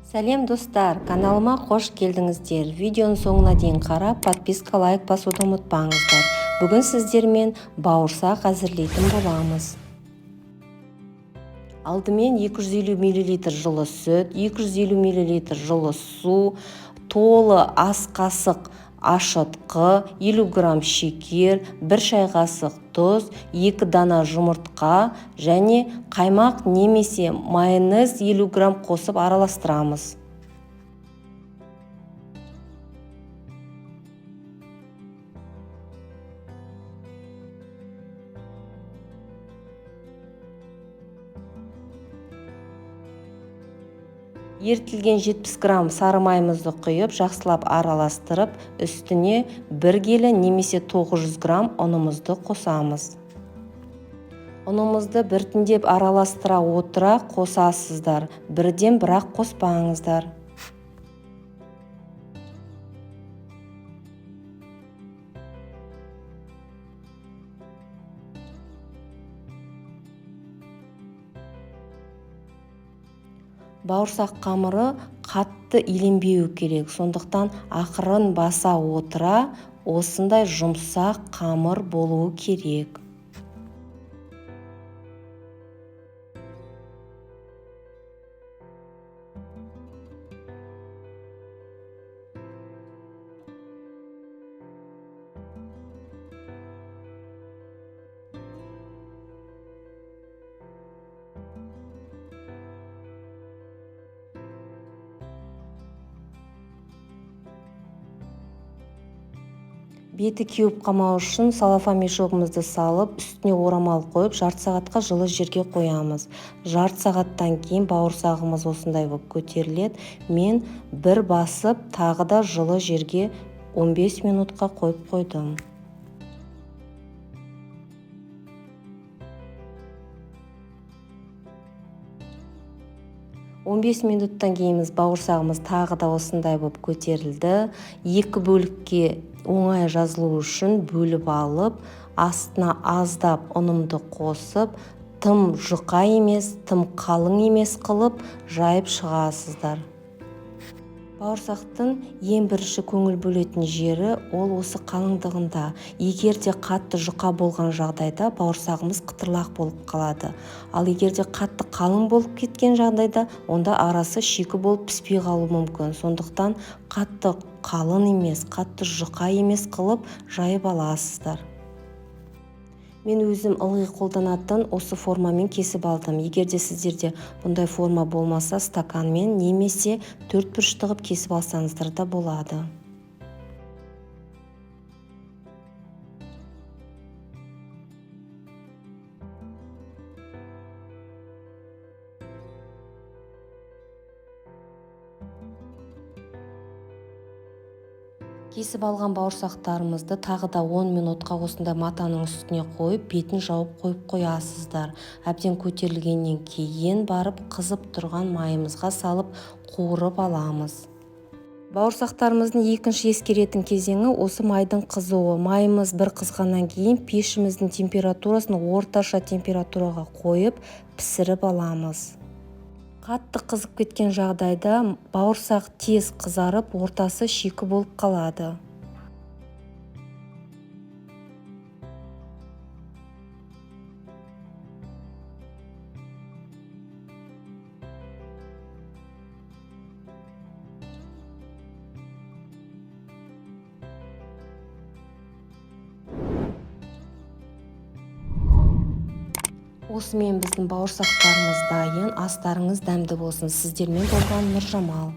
Сәлем, достар! Каналыма қош келдіңіздер. Видеоның соңына дейін қарап, подписка, лайк басуды ұмытпаңыздар. Бүгін сіздермен бауырсақ әзірлейтін боламыз. Алдымен 250 мл жылы сүт, 250 мл жылы су, толы ас қасық ашытқы, 50 грамм шекер, 1 шай қасық тұз, 2 дана жұмыртқа және қаймақ немесе майонез 50 грамм қосып араластырамыз. Ерітілген 70 грамм сары майымызды құйып, жақсылап араластырып, үстіне 1 келі немесе 900 грамм ұнымызды қосамыз. Ұнымызды біртіндеп араластыра отыра қосасыздар, бірден бірақ қоспаңыздар. Бауырсақ қамыры қатты иленбеуі керек, сондықтан ақырын баса отыра осындай жұмсақ қамыр болуы керек. Беті кеуіп қалмау үшін салафан мешогімізді салып, үстіне орамал қойып, жарты сағатқа жылы жерге қоямыз. Жарты сағаттан кейін бауырсағымыз осындай болып көтеріледі. Мен бір басып, тағы да жылы жерге 15 минутқа қойып қойдым. 15 минуттан кейін бауырсағымыз тағы да осындай болып көтерілді. Екі бөлікке оңай жазылу үшін бөліп алып, астына аздап ұнымды қосып, тым жұқа емес, тым қалың емес қылып жайып шығасыздар. Бауырсақтың ең бірінші көңіл бөлетін жері ол осы қалыңдығында. Егер де қатты жұқа болған жағдайда бауырсағымыз қытырлақ болып қалады. Ал егер де қатты қалың болып кеткен жағдайда, онда арасы шикі болып піспей қалуы мүмкін. Сондықтан қатты қалың емес, қатты жұқа емес қылып жайып аласыздар. Мен өзім ылғи қолданатын осы формамен кесіп алдым. Егер де сіздерде бұндай форма болмаса, стаканмен немесе төрт бұрышты қылып кесіп алсаңыздар да болады. Кесіп алған бауырсақтарымызды тағы да 10 минутқа осындай матаның үстіне қойып, бетін жауып қойып қоясыздар. Әбден көтерілгеннен кейін барып қызып тұрған майымызға салып қуырып аламыз. Бауырсақтарымыздың екінші ескеретін кезеңі осы майдың қызуы. Майымыз бір қызғаннан кейін пешіміздің температурасын орташа температураға қойып, пісіріп аламыз. Қатты қызып кеткен жағдайда бауырсақ тез қызарып, ортасы шикі болып қалады. Осымен біздің бауырсақтарымыз дайын. Астарыңыз дәмді болсын. Сіздермен болған Нұржамал.